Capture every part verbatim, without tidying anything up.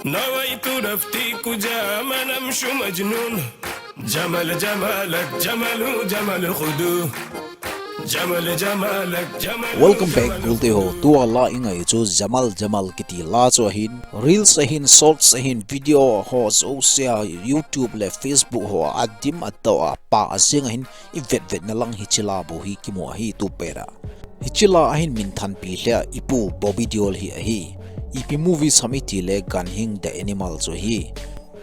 نويت رفتي كجا ما نمشي مجنون. جمل جمالك جمل جمل خدو. جمل جمالك جمل. Welcome back, جمل. Gulte ho. Tua la i ngai chu Jamal Jamal kiti la chu ahin, reels ahin, shorts ahin, video ho jouse a YouTube le Facebook ho a dim a tao a pa a jeng ahin, i vet vet na lang hiche la bou hi kimu ahi tu pet a. Hiche la ahin minthanpi lheh a ipu Bobby Deol hi ahi. Ipi movies ham iti le Ganhing The Animal chu ahi.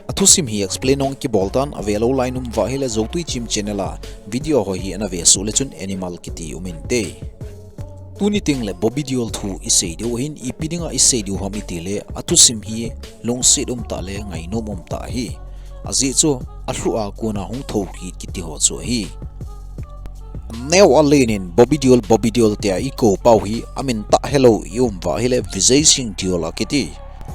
A thusim hi explain ong kibol tan, a ve lou lai num uva ahile Zotui Chim channel a video ho hi ana ve suh le chun Animal kiti um inte. Tuni teng le Bobby Deol thu i sei diu ahin, ipi dinga i sei diu ham iti le a thusim hi lungset um tah le ngainom um tah ahi. Ajeh chu a lhu a kona hung thokit kiti ho chu ahi. Neo a lenin Bobby Deol, Bobby Deol tia i kou pau hi a min tah helou i um uva ahile Vijay Singh Deol akiti.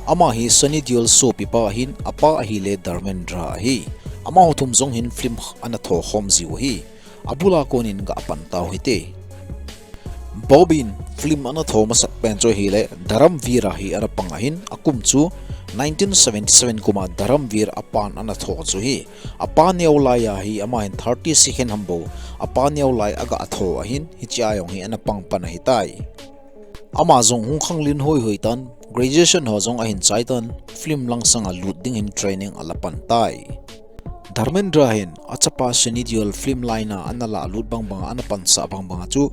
Ama hi Sunny Deol sopipa ahin, apa ahile Dharmendra ahi. Amaho thum jong hin film ana tho khom jiu ahi. A bul a konin ga pan tau hite. Bobby in film ana tho masat pen chu ahile Dharamveer a hi ana pang ahin, a kum chu nineteen seventy seven kum a Dharamveer a pan ana tho chu ahi. A pa neo lai a hi ama hin thirty second ham bou a pa neo lai a ga tho ahin, hiche a jong hi ana pang pan ahitai. Ama jong hung khanglin hoi hoi tan, graduation ho jong ahin chai tan, film lang sang a lut ding hin training a la pan tai. Dharmendra hin a chapa Sunny Deol film line a ana la lut bang bang a, ana pansah bang bang a chu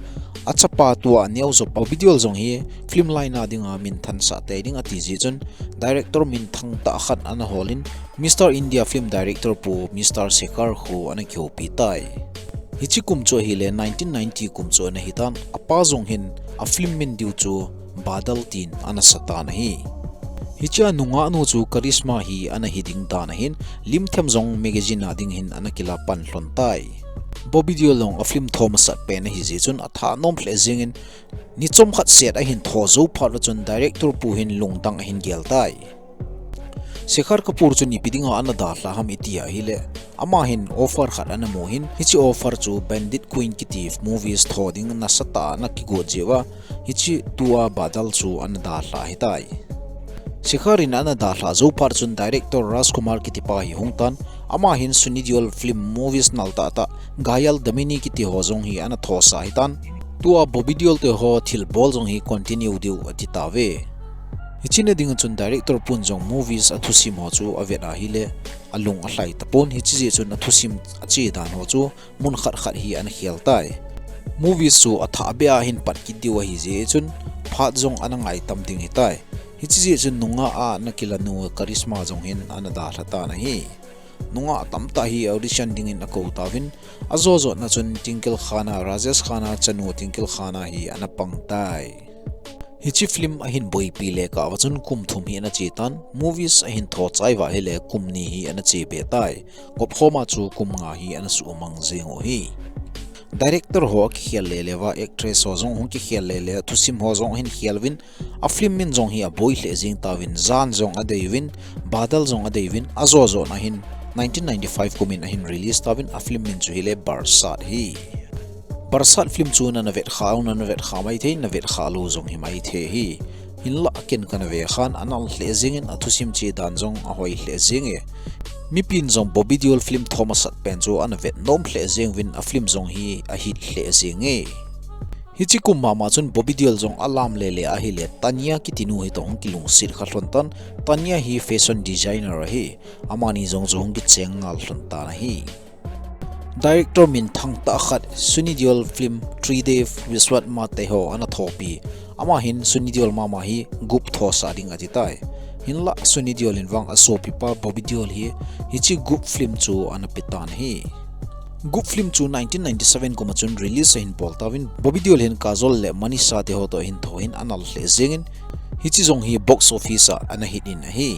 a chapa tua neo jo Bobby Deol jong hi film line a dinga minthan sah tei ding ati jeh chun director minthang tah khat ana holin Mister India film director pu Mister Shekhar khu ana kihoupi tai. Hiche kum chu ahile nineteen ninety kum chu ana hitan, a pa jong hin a film min diu chu Badal tin ana sa tan ahi. Hiche a nungah nu chu Karishma hi ana hi ding dan ahin, Lim Them Jong magazine a ding hin ana kila pan lhon tai. Bobby Deol jong a film tho masat pen ahi jeh chun a thanom lheh jengin, ni chomkhat set ahin tho jou phat uva chun director pu hin lungdang ahin gel tai. Shekhar Kapoor chun ipi dinga ana dalha ham iti ahile, ama hin offer khat ana mu hin, hiche offer chu Bandit Queen kiti movies tho ding nasatah a ana kigot jeh uva, hiche tua Badal chu ana dalha ahitai. Shekhar in ana dalha jou phat chun director Rajkumar kiti pa hi hung tan, ama hin Sunny Deol film movies nal tah tah, Ghayal Damini kiti ho jong hi ana thosah ahitan. Tua Bobby Deol te ho thilbol jong hi continue diu ati tauve. Hiche na ding chun director pun jong movies a thusim ho chu a vet ahile, a lung a lhai tapon, hiche jeh chun a thusim a che dan ho chu mun khat khat hi ana khel tai. Movies chu a thah beh a hin pat kit diu ahi jeh chun phat jong ana ngai tam ding ahitai. Hiche jeh chun nungah a ana kila nu Karishma jong hin ana dalha tan ahi. Nungah tamtah hi audition dingin a kou tauvin, a jo jotna chun Twinkle Khanna, Rajesh Khanna chanu Twinkle Khanna hi ana pang tai. Hiche film ahin boipi le kah uva chun kum thum hi ana che tan, movies ahin tho chai uva ahile kum ni hi ana che be tai. Gop khom a chu kum nga hi ana suhmang jeng u ahi. Director ho akikhel le le uva, actress ho jong hung kikhel le le, thusim ho jong ahin khel uvin, a film min jong hi aboi lheh jeng tauvin, jan jong adei uvin, Badal jong adei uvin, a jo jona hin nineteen ninety-five kum in ahin release tauvin, a film min chu hile Barsaat ahi. Barsaat film chu nana vet kha u, nana vet kha maithei, na vet kha lou jong hi maithei ahi. Hinlah ken kana ve khan anal lheh jengin, a thusim che dan jong ahoi lheh jenge. Mipin jong Bobby Deol film tho masat pen chu ana vet nom lheh jeng uvin, a film jong hi a hit lheh jenge. Hiche kum mama chun Bobby Deol jong alam le le ahile Tanya kiti nu hi toh hung kilungset kha lhon tan, Tanya hi fashion designer ahi, amani jong chu hung kicheng ngal lhon tan ahi. Director minthang tah khat, Sunny Deol film Tridev Vishwakarma te ho ana thopi. Ama hin Sunny Deol mama hi gup thosah ding ati tai. Hinlah Sunny Deol in vang a sopipa Bobby Deol hi hiche gup film chu ana pe tan ahi. Gup film chu nineteen ninety-seven kum a chun release ahin bol tauvin, Bobby Deol hin Kajol le Manisha te ho toh hin tho hin anal lheh jengin, hiche jong hi box office a ana hit in ahi.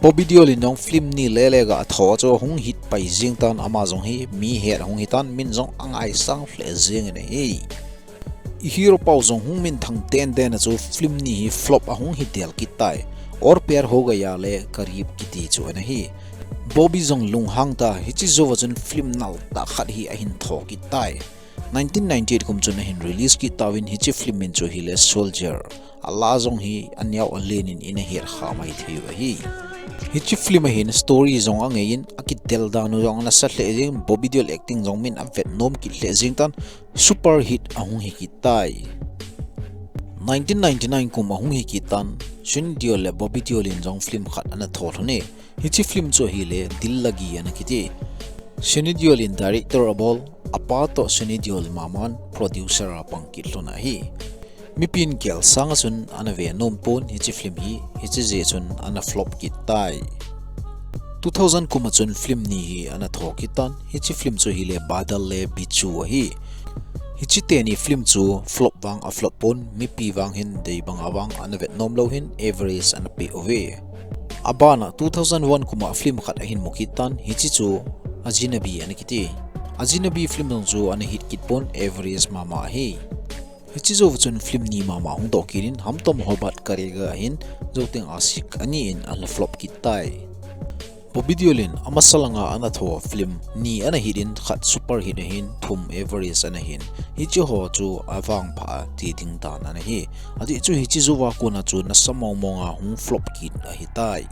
Bobby Deol in jong film ni le le ga tho a chu hung hit pai jeng tan, ama jong hi mi het hung hi tan, min jong angaisang lheh jengin ahi. I hero pau jong hung minthang ten ten a chu film ni hi flop ahung hi del kit tai. और प्यार हो गया le करीब kiti chu ana hi. Bobby jong lunghang ta, hiche jouva chun film nal tah khat hi ahin tho kit tai. Nineteen ninety-eight kum chun ahin release kit tauvin, hiche film min chu ahile Soldier. Ala jong hi aneo alen in ina het kha mai thei u ahi. Hiche film ahin story jong angei in, akitel dan u jong ana sa lheh jeng, Bobby Deol acting jong min avet nom kit lheh jeng tan, super hit ahung hi kit tai. Nineteen ninety-nine kum ahung hi kit tan, Sunny Deol le Bobby Deol in jong film khat ana tho lhon e. Hiche film chu ahile Dil Lagi ana kiti. Sunny Deol in director abol, apa toh Sunny Deol maman producer a pang kit lhon ahi. Mipin kel sanga chun ana ve nom pon hiche film hi, hiche jeh chun ana flop kit tai. Two thousand kum a chun film ni hi ana tho kit tan, hiche film chu ahile Badal le Bichhu ahi. Hiche teni film chu flop vang aflop pon, mipi vang hin dei banga vang ana vet nom lou hin average ana pe uve. Abana two thousand one kum a film khat ahin mu kit tan, hiche chu Ajnabi ana kiti. Ajnabi film jong chu ana hit kit pon, average mama ahi. Hiche jou chun film ni mama hung doh kit in, Hum Tuum Ho Baat Karenge ahin, Jou Teng Aashiq ani in ana flop kit tai. Bobby Deol in amasa langa ana tho film ni ana hit in, khat super hit ahin, thum average ana hin. Hiche ho chu avangpha a ti ding dan ana hi. Ajeh chu hiche jouva kona chu nasa mong mong a hung flop kit ahitai.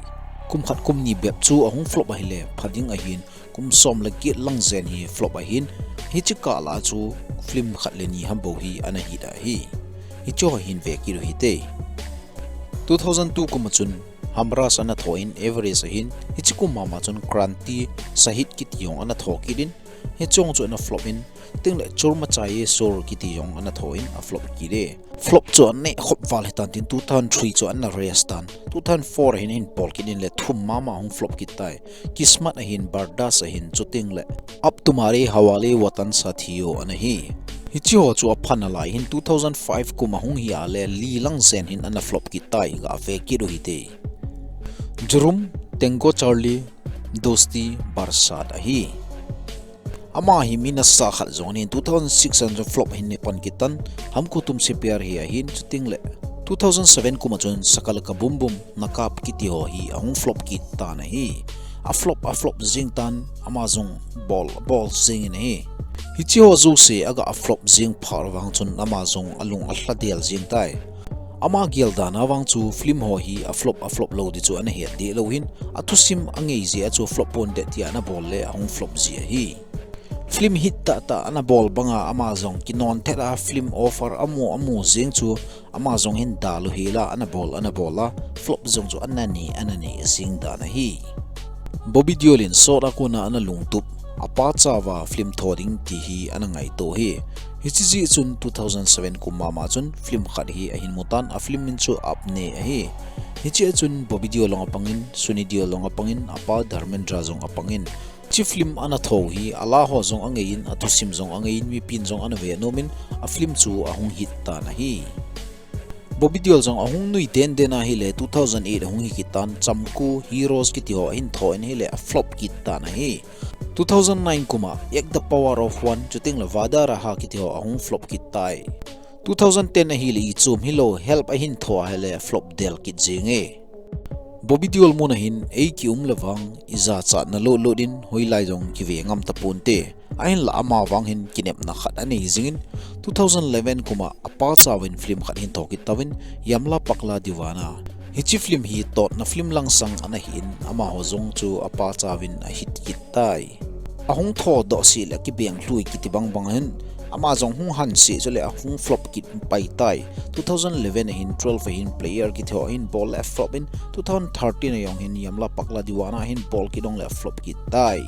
Kum khat kum ni bep chu ahung flop ahile pha ding ahin, kum som le get lang jen hi flop ahin, hiche kah lah a chu film khat le ni ham bou hi ana hit ahi. Hiche ho hin ve kit u hite. Two thousand two kum a chun Hum Rush ana tho in, average ahin, hiche kum mama chun Kranti Shahid kiti jong ana tho kit in, hiche jong chu ana flop in, chuteng le Chur Machaye Shoor kiti jong ana tho in aflop kit e. Flop chu aneh khop val hitan tin, two thousand three chu ana rest tan, two thousand four ahin ahin bol kit in le thum mama ahung flop kit tai. Kismat ahin, Bardash ahin, chuteng le Ab Tumhare Hawale Watan Saathiyo ana hi. Hiche ho chu apha nalai hin, two thousand five kum ahung hi a le li lang jen hin ana flop kit tai, ga ve kit u hite. Jurm, Tango Charlie, Dosti, Barsaat ahi. Ama hi mi nasa khat jong ahin, two thousand six a chun flop ahin ne pan kit tan, Humko Tumse Pyar Hai ahin, chuteng le two thousand seven kum a chun Shakalaka Boom Boom, Nakaab kiti ho hi ahung flop kit tan ahi. Aflop, aflop jeng tan, ama jong bol, bol jeng in ahi. Hiche ho jouse aga flop jeng phat vang chun ama jong alung alha del jeng tai. Ama gel dan a vang chu film ho hi aflop, aflop lou ding chu ana het deh lou hin, athusim angei jeh a chu flop pon deh tia ana bol le ahung flop ji ahi. Film hit tah tah ana bol banga ama jong kinon thet a film offer amu amu jeng chu ama jong hin dalha hel a ana bol ana bol a, flop jong chu ana nei ana nei jeng dan ahi. Bobby Deol in sot a kona ana lungtup, apa chauva film tho ding ti hi ana ngaito hi. Hiche jeh chun two thousand seven kum mama chun film khat hi ahin mu tan, a film min chu Apne ahi. Hiche a chun Bobby Deol jong apang in, Sunny Deol jong apang in, apa Dharmendra jong apang in. Hiche film ana tho hi, ala ho jong angei in, athusim jong angei in, mipin jong ana ve nom in, a film chu ahung hit tan ahi. Bobby Deol jong ahung nui den den ahile, two thousand eight ahung hi kit tan, Chamku, Heroes kiti ho ahin tho in ahile, aflop kit tan ahi. Two thousand nine kum a Ek Dha Power of One, chuteng le Vada Raha kiti ho ahung flop kit tai. Two thousand ten ahile, ichom hilou, Help ahin tho ahile, aflop del kit jeng e. Bobby Deol mun a hin, ei kium le vang, ijachatna lut lut in, hoilai jong kive ngam taponte. Ahinla ama vang hin kinepna khat anei jing in, two thousand eleven kum a apa chauvin film khat ahin tho kit tauvin, Yamla Pagla Deewana. Hiche film hi totna film langsang ana hi in, amaho jong chu apa chauvin ahit kit tai. Ahung tho doh seh le kibeng lheh kiti bang bang hin, ama jong hung han seh chule ahung flop kit pai tai. Two thousand eleven ahin, twelve ahin, Player kiti ho ahin bol le aflop in, two thousand thirteen a jong hin Yamla Pagla Deewana ahin bol kit jong le aflop kit tai.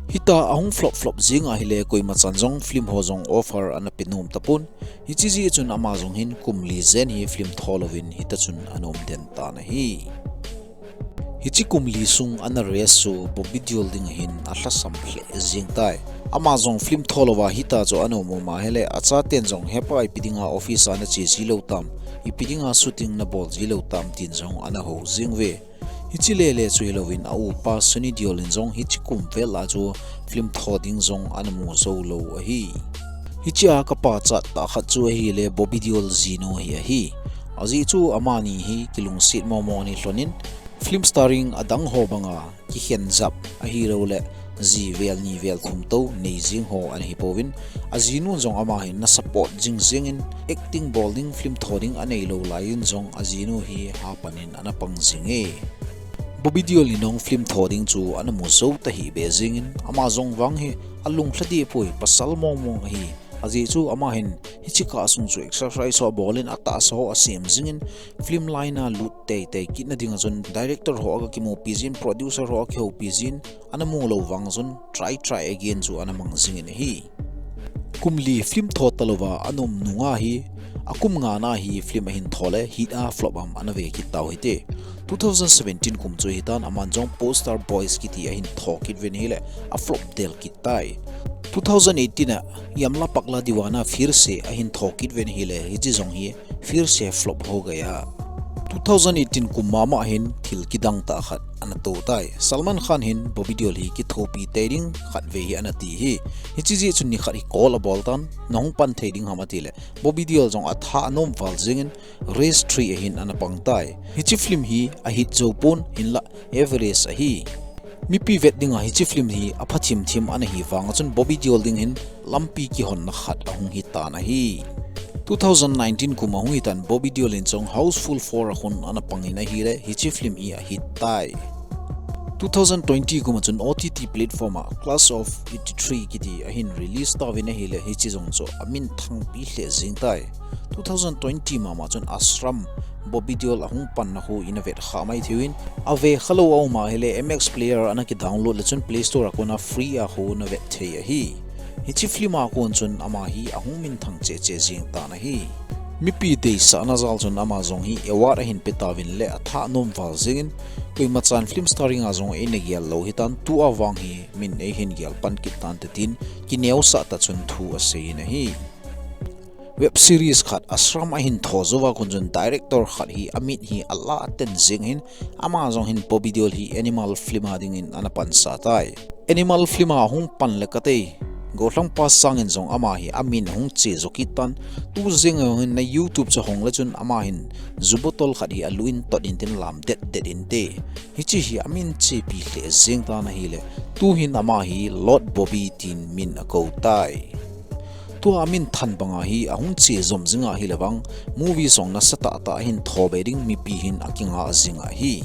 Hitia ahung flop flop jing ahile, koima chan jong film ho jong offer ana pe nom tapon. Hiche jeh chun ama jong hin kum li jen hi film tho louvin hitia chun ana um den tan ahi. Hiche kum li sung ana rest chu Bobby Deol ding ahin alhasam lheh jeng tai. Ama jong film tho louva hitia chu ana um um ahile, achaten jong, "Hepa, ipi dinga office a nache ji lou tam, ipi dinga shooting nabol ji lou tam?" tin jong ana hou jeng uve. Hiche lele chu hilouvin, a upa Sunny Deol in jong hiche kum vel a chu film tho ding jong ana mu jou lou ahi. Hichea kapachat tah khat chu ahile Bobby Deol jinu hi ahi. Ajeh chu amani hi kilungset momo ana hi lhonin, film starring adang ho banga kikhen jap ahilouleh Ji vel ni vel thum tou nei jing ho ana hi pouvin, ajinu jong ama hi ana support jing jingin, acting bol ding, film tho ding anei lou laiyin jong ajinu hi hapan in ana pang jing e. Bobby Deol in jong film tho ding chu ana mu jou tahih be jingin, ama jong vang hi alung lha deh poi, pasal mong mong ahi. Ajeh chu ama hin hiche kah sung chu exercise ho abol in, atahsa ho asem jingin, film line a lut tei tei kit na ding a chun director ho aga kimupi jin, producer ho akihoupi jin, ana mu lou vang chun Try Try Again chu ana mang jingin ahi. Kum li film tho talouva ana um nunga hi, akum nga na hi film ahin tho le hit a flop ham ana ve kit tau hite. Two thousand seventeen kum chu hitan, aman jong Poster Boys kiti ahin tho kit uvin ahile, a flop del kit tai. Two thousand eighteen a Yamla Pagla Deewana Phir Se ahin tho kit uvin ahile, hiche jong hi Phir Se flop ho gaya. Two thousand eighteen kum mama hin thil kidang tah khat ana to tai. Salman Khan hin Bobby Deol hi kithopi tei ding khat ve hi ana ti hi. Hiche jeh chun nikhat hi call abol tan, nahung pan thei ding ham atile, Bobby Deol jong atha anom val jingin Race three ahin ana pang tai. Hiche film hi ahit jou pon, hinlah average ahi. Mipi vet dinga hiche film hi apha thim thim ana hi vang a chun Bobby Deol ding hin lampi kihonna khat ahung hi tan ahi. Two thousand nineteen kum ahung hi tan, Bobby Deol in jong Housefull four a khun ana pang in ahile, hiche film hi ahit tai. Two thousand twenty kum a chun O T T platform a Class of eighty-three kiti ahin release tauvin ahile, hiche jong chu amin thangpi lheh jing tai. Two thousand twenty mama chun Ashram, Bobby Deol ahung panna khu ina vet kha mai theiuvin, ave khalou aum ahile M X Player ana kidownload le chun Play Store a kona free a khu na vet thei ahi. Hiche film a kon chun ama hi ahung minthang cheh cheh jing tan ahi. Mipi deisahna jal chun ama jong hi award ahin pe tauvin le atha anom val jingin, koima chan film starring a jong eina gel lou hitan, tua vang hi min eihin gel pan kit tante tin kineosah tah chun thu asei in ahi. Web series khat Ashram ahin tho jouva kon chun director khat hi amit hi ala ten jing hin, ama jong hin Bobby Deol hi Animal film a dingin ana pansa tai. Animal film a hung pan le katei, Gollhangpa sangin jong ama hi amin ahung che jou kit tan. Tu jeng a hin na YouTube chu hong le chun ama hin ju bottle khat hi alu in tot in tin lam det det inte. Hiche hi amin chepi lheh jeng tan ahile, tu hin ama hi Lord Bobby tin min akou tai. Tua amin than banga hi ahung che jom jing ahile vang, movie jong nasa tah tah ahin tho be ding mipi hin akinga jing ahi.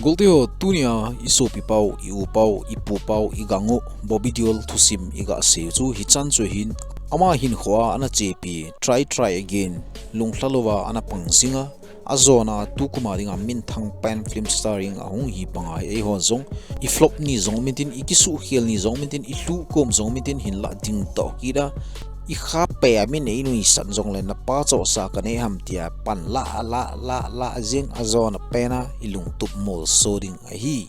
Golte ho, tunia i sopi pau, i u pau, i pu pau, i gang u Bobby Deol thusim iga sei chu hichan chu hin, ama hinkhoa ana chepi Try Try Again, lunglha louva ana pang jinga, ajona tukuma dinga minthang pen film starring ahung hi banga hi eihon jong i flop ni jong umin tin, i kisuhkhel ni jong umin tin, i lhuhkom jong umin tin, hinlah dingdoh kit a, i khappei a min einuisan jongle napa chohsa kanei ham tia pan la la la la jing, ajona pena i lungtup molso ding ahi.